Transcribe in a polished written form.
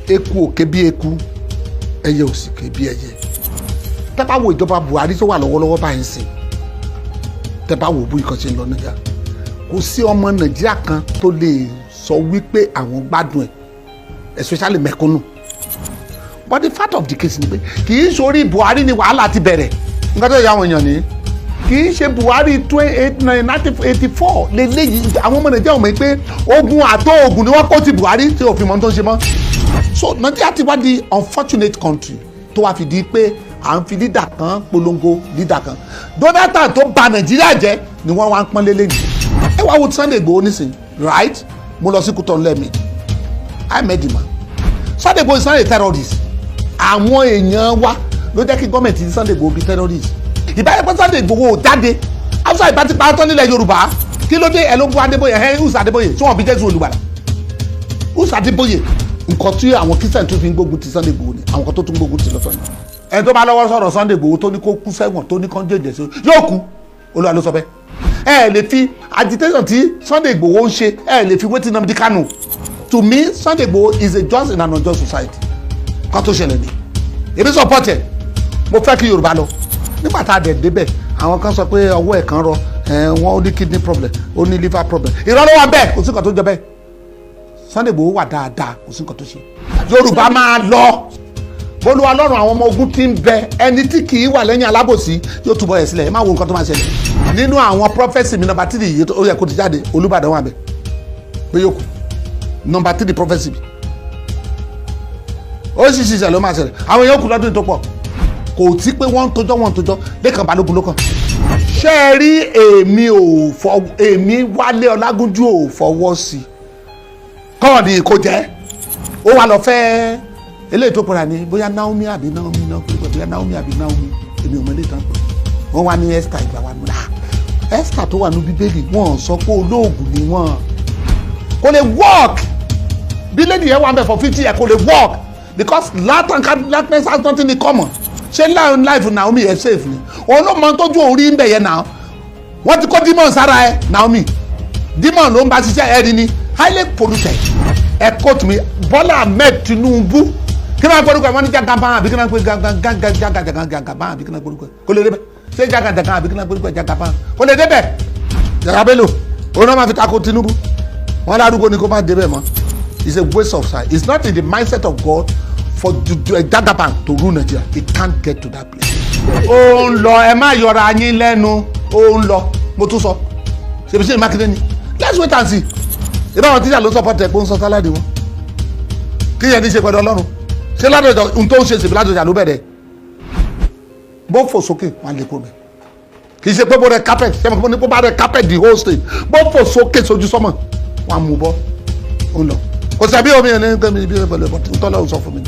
Eku ò ké bí eku, ẹyẹ ò sì ké bí ẹyẹ. Tẹ́ bá wo ìjọba Buhari tó wà lọ́wọ́lọ́wọ́ báyìí sìn, tẹ́ bá wo bó ìkan ṣe ń lọ Nàìjíríà, kò sí ọmọ Nàìjíríà kan tó lè sọ wípé àwọn gbádùn ẹ̀, especially mẹ̀kúnnù. But the fact of the case ni pé kì í sórí Buhari ni wàhálà ti bẹ̀rẹ̀. Nǹkan tó yẹ àwọn èèyàn ní, kì í ṣe Buhari 28 9 1984 lélẹ́yìí. Àwọn ọmọ Nàìjíríà mọ̀ pé ogun àtó ogun ni wọ́n kó ti Buhari tí òfin mọ́ tó ń ṣe mọ́. So Nàìjíríà ti wá di unfortunate country tó wá fi di pé à ń fi leader kan polongo leader kan. Jonathan tó bà Nàìjíríà jẹ́ ni wọ́n wá ń pọ́n lélẹ́yìn. Ẹ wá wo Sunday Igboho nísìnyí, right? Mo lọ sí Kútọ̀nù lẹ́ẹ̀mejì. I met the man. Sunday Igboho is not a terrorist. Àwọn èèyàn wa ló jẹ́ kí gọ́ọ̀mẹ̀ntì Sunday Igboho bí terrorist. Ìbáyé pé Sunday Igboho ò jáde, Hausa ìbá ti pa tán nílẹ̀ Yorùbá. Kí ló dé? Ẹ ló bú Adébóyè. Ẹ hùsà Adébóyè tí wọ́n bí Jésù Olùgbàlà, hùsà Adébóyè. Nǹkan tí àwọn Christian tún fi ń gbógun ti Sunday Igboho ni àwọn kan tó tún gbógun ti lọ́tọ̀ ni. Ẹni tó bá lọ́wọ́ sọ̀rọ̀ Sunday Igboho, tó ní kó kú sẹ́wọ̀n, tó ní kán jẹ́jẹ́ sí, yóò kú. Olúwa ló sọ bẹ́ẹ̀. Ẹ lè fi agitation tí Sunday Igboho ń ṣe, ẹ lè fi wetin Nnamdi Kanu. To me, Sunday Igboho is a just in an unjust society. Kan tó ṣẹlẹ̀ ni èmi support ẹ̀. Mo fẹ́ kí Yorùbá lọ. Nígbà tá a dẹ̀ débẹ̀, àwọn kan sọ pé ọwọ́ ẹ̀ kan rọ ẹ̀, wọ́n ó ní kidney problem, ó ní liver problem. Irọ́ ló wà bẹ́ẹ̀, kò sí nǹkan tó jọ bẹ́ẹ̀. Sunday Igboho wà dáadáa, kò sí nǹkan tó ṣe. Yorùbá máa lọ. Bólúwa lọ́rùn àwọn ọmọ ogun tí ń bẹ, ẹni tí kì í wà lẹ́yìn alábòsí yóò túbọ̀ ẹ̀ sílẹ̀. Ẹ má wo nǹkan tó máa ṣẹlẹ̀ nínú àwọn prophecy mi. Number 3 yìí, ó yẹ kó ti jáde. Olúbàdàn wà bẹ́ẹ̀ pé yóò kú. Number 3 prophecy mi, ó sì ṣiṣẹ́ ló máa ṣẹlẹ̀. Àwọn èèyàn kú lọ́dún tó pọ̀. Kò tí pé wọ́n ń tojọ́, wọ́n ń tojọ́. Lẹ́kàn Balógun ló kàn. Ṣé ẹ rí, èmi ò fọ, èmi Wálé Ọlágúnjú ò fọwọ́ sí kọ́ ni kò jẹ́. Ó wà lọ fẹ́ eléyìí tó pera ní bóyá Naomi àbí Naomi náà, bóyá Naomi àbí Naomi, èmi ò mọ eléyìí tán pé wọ́n wá ní Esther. Ìgbà wa nù Esther tó wà ní Bíbélì, wọ́n sọ pé olóògùn ni wọ́n. Kò lè work. Bí lady yẹn wà bẹ̀ for 50 years, kò lè work because light and darkness has nothing in common. Ṣé life Naomi yẹn safe ni? Òun ló mọ tójú òun rí ń bẹ̀ yẹn náà. Wọ́n ti kó demon sára ẹ. Naomi, demon ló ń bá ṣiṣẹ́. Ẹ̀rí ni highly polluted. Ẹ quote mi, Bọ́lá Ahmed Tinubu, kí náà gbórúkọ ẹ? Wọ́n ní Jagaban àbí kí náà pé Jagaban àbí kí náà gbórúkọ ẹ? Kò lè débẹ̀. Ṣé Jagajagan àbí kí náà gbórúkọ ẹ? Jagaban kò lè débẹ̀. Jagabelo òun náà máa fi tako Tinubu. Wọn lárúgbó ni kó má débẹ̀ mọ́. It's a waste of time. It's not in the mindset of God for Jagaban to rule Nigeria. He can't get to that place. Ó ń lọ, ẹ má yọra yín lẹ́nu. Ó ń lọ. Mo tún sọ, ṣèbí ṣe Mákindé ni? Let's wait and see. Ìbá àwọn tíṣà ló support ẹ̀ pé ó ń sọ salary wọn. Kí yẹn ní ṣe pẹ̀lú Ọlọ́run? Ṣé Ládọjà ohun tó ń ṣe, ṣèbí Ládọjà ló bẹ̀rẹ̀? Bó fò sókè, wọn lè kó bẹ̀. Kì í ṣe pé bó rẹ carpet. Ṣé mo ní bó bá rẹ carpet the whole state, bó fò sókè sójú sọ́mọ̀, wọn á mú bọ́. Ó ń lọ, kò sẹ́bí omi yẹn ní gbẹ̀mí ibi pẹ̀lú ẹ̀bọ̀n tó lọ́wọ́ sọ fún mi.